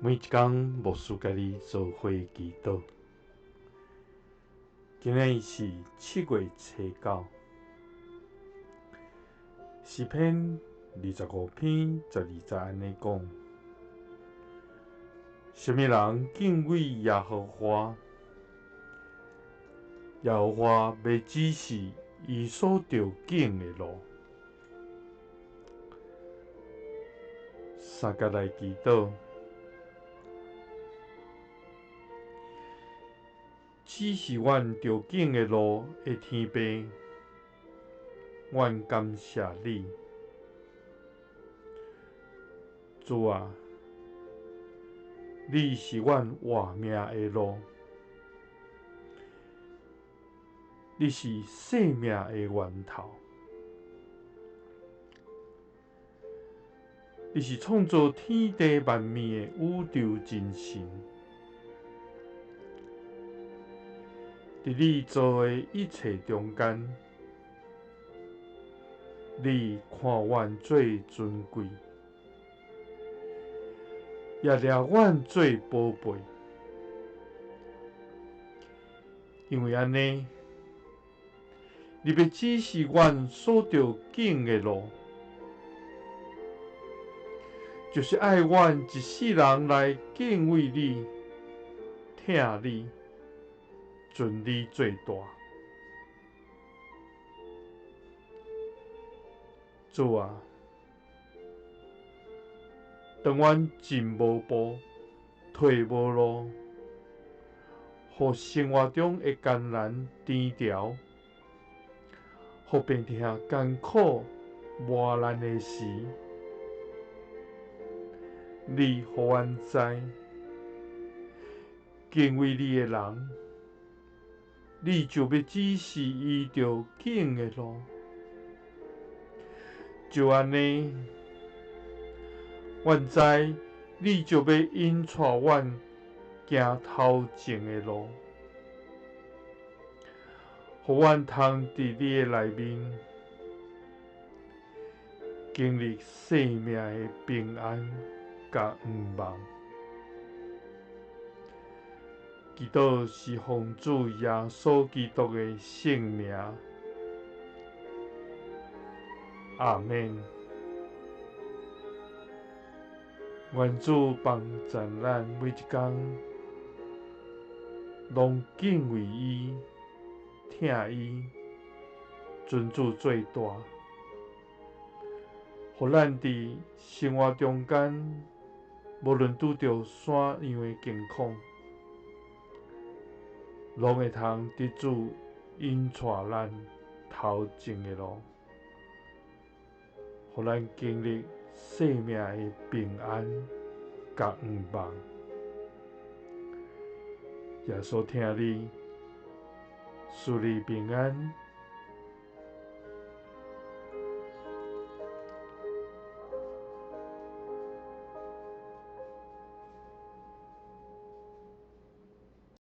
每一工牧師佮你做伙祈禱。今日是7月初9，詩篇25篇12節按呢講：啥物人敬畏耶和華？耶和華欲指示伊所著揀的路。三佮來祈禱。指示阮著揀的路的天父，阮感謝你，主啊，你是阮活命的路，你是生命的源頭，你是創造天地萬物的宇宙真神。佇你造的一切中間，你看阮做尊貴，也掠阮做寶貝。因為按呢，你欲指示阮所著揀的路，就是愛阮一世人來敬畏你、疼你、尊你做大。主啊，當阮進無步、退無路，予生活中的艱難低潮，予病痛艱苦磨難的時，你予阮知，敬畏你的人，你就欲指示伊著揀的路。就按呢，阮知你就欲引帶阮行頭前的路，予阮通佇你的內面經歷生命的平安佮向望。祈禱是奉主耶穌基督的聖名，阿們。願主幫助咱每一工，攏敬畏伊、疼伊、尊主做大，予咱佇生活中間，無論拄著啥樣的境況，攏會通得主引帶咱頭前的路，予咱經歷生命的平安佮向望。耶穌疼你，賜你平安。